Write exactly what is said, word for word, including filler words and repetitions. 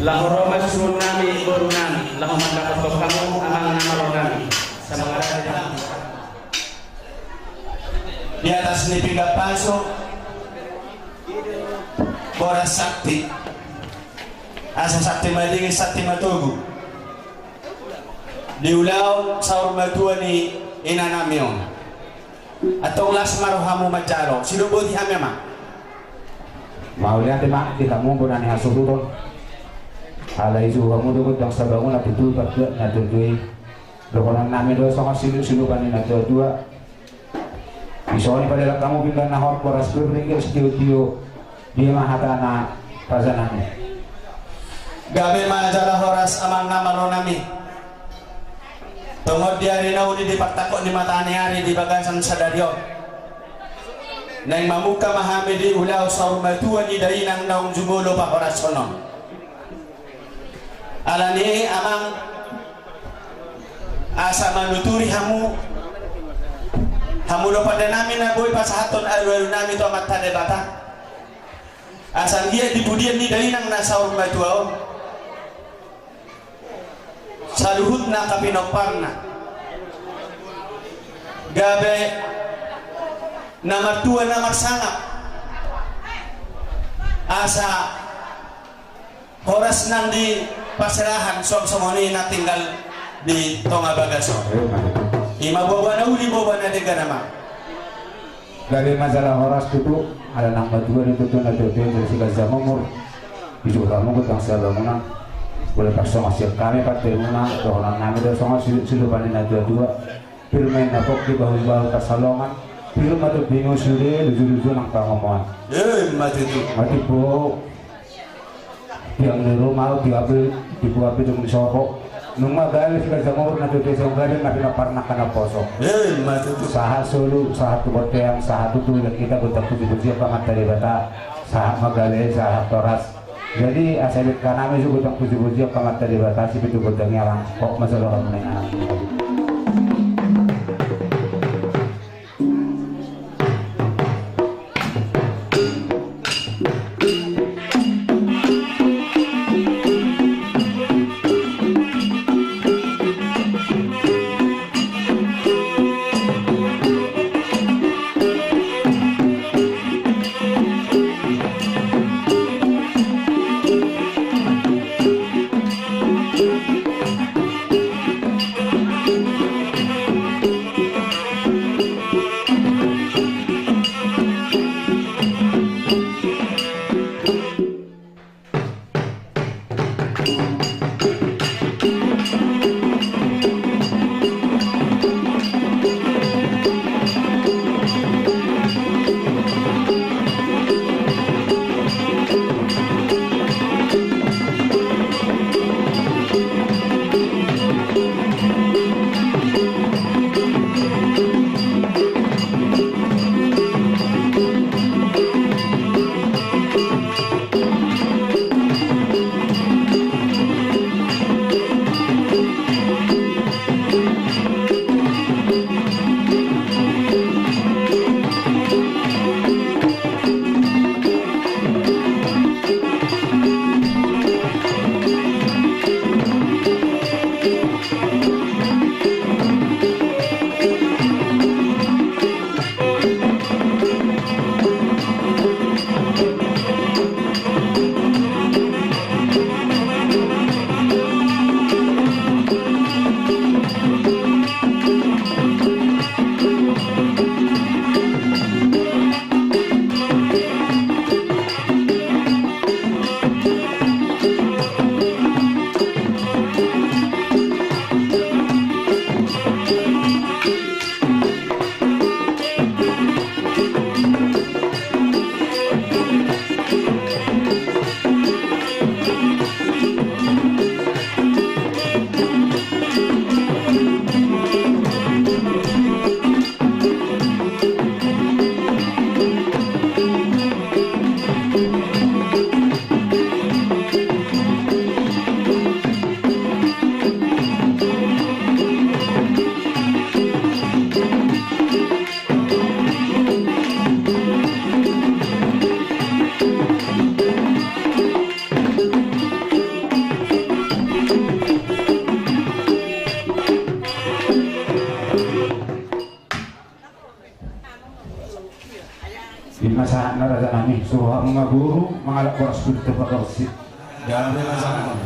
Laho ro ma susuon nami boru nami, laho mandapothon hamu amang na malo nami. Samangarade. Di atas ni pinggan pasu, boras sakti. Asa sakti madingin, sakti matogu. Di ulaon saur matua ni ina nami on. Antong las ma rohamu manjalo, sidok boti hami ma. Mauliate ma di hamu bona ni hasuhuton. Alai suhut hamu do gondang sabangunan, tutu partuat na tutu i. Dohonon nami do songon sinup-sinupan ni na tua-tua. Dison i padalan hamu pinggan na hot, boras pir, ringgit sitio-tio. Dia ma hata na raja nami. Gabe ma jala horas amang na malo nami. Tongon di ari na uli, di partangkok ni mata ni ari di bagasan sadari on, naeng mamungka ma hami di ulaon saur matua ni dainang naung jumolo pahorashon on. Alani i amang, asa manuturi hamu, hamu do pande nami na boi pasahathon alu-alu nami tu Amanta Debata. Asa anggiat di pudian ni dainang na saur matua on, saluhutna angka pinomparna gabe na martua na marsangap. Asa horas nang di parserahan, songon-songon i na tinggal di tonga bagas on. Ima boa-boa na uli, boa-boa na denggan amang. Gabe ma jala horas tutu, ala nang matua do tutu na tuatua, jala siganjang umur. Di suhut hamu gondang sabangunan. Molo tarsongon sian hami pandenmuna, dohonon nami do songon sinup-sinupan ni na tua-tua. Pir ma inna pongki, bahul-bahul pansalongan. Pir ma tombinmu sude, luju-luju nang pangomoan. Ima tutu. Mati bo. Tiang ni ruma au, tiang api, tipu api dung ni sopo. Nunga gabe siganjang umur na tutu, songon gabe na pinomparna angka na poso. Ima tutu. Sahat solu, sahat tu bontean, sahat tu tulang, hita gondang puji-pujian tu Amanta Debata. Sahat ma gabe, sahat horas. Jadi asa denggan nami jo gondang puji-pujian tu Amanta Debata, sipitu gondang i amang. Hot ma jala horas. Di ma sahat na raja nami, suruhon ma guru mangalap boras pir tu patorsi. Gabe ma sahat.